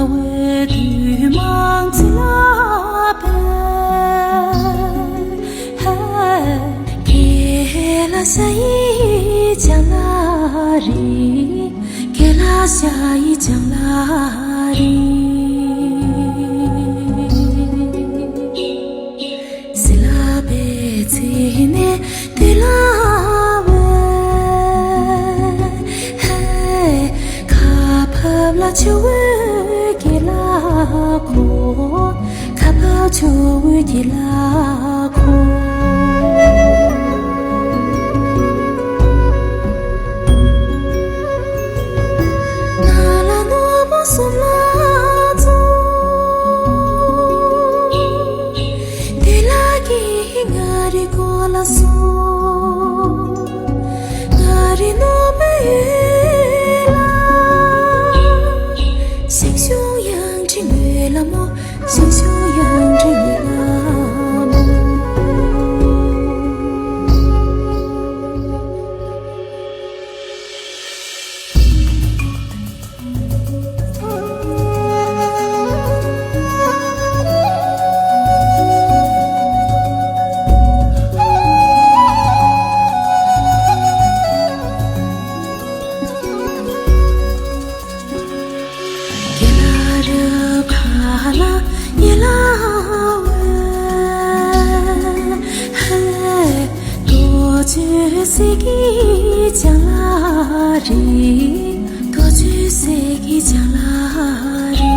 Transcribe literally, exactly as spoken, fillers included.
དུས་མང་ཚེ་ལ་བས། ཧ། ཁྱེད་ལ་ཤ་ཡི་ཅང་ལ་རི། ཁྱེད་ལ་ཤ་ཡི་ཅང་ལ་རི། སི་ལ་པའི་ཚེ་ནས་དེ་ལ་བས། ཧེ། ཁ་ཕབ་ལ་ཆུ་བོའི་གི་ལ་ཁོ། ཁ་ཕབ་ཆུ་བོའི་གི་ལ་ཁོ། ན་ལ་ནོར་བུ་གསུམ་ལ་ཚོ། དེ་ལ་གི་ང་རི་གོ་ལ་སོ། ང་རི་ནོར་བུ་ཡོད་ལ། ཞིག་ཤོང་ཡང་དྲི་མོད་ལ་མོ། ཞིག་ཤོང་ཡང་དྲི་མོད་ལ་མོ། རྡོ་རྗེ་སེ་གི་ཅང་ལ་རི། རྡོ་རྗེ་སེ་གི་ཅང་ལ་རི།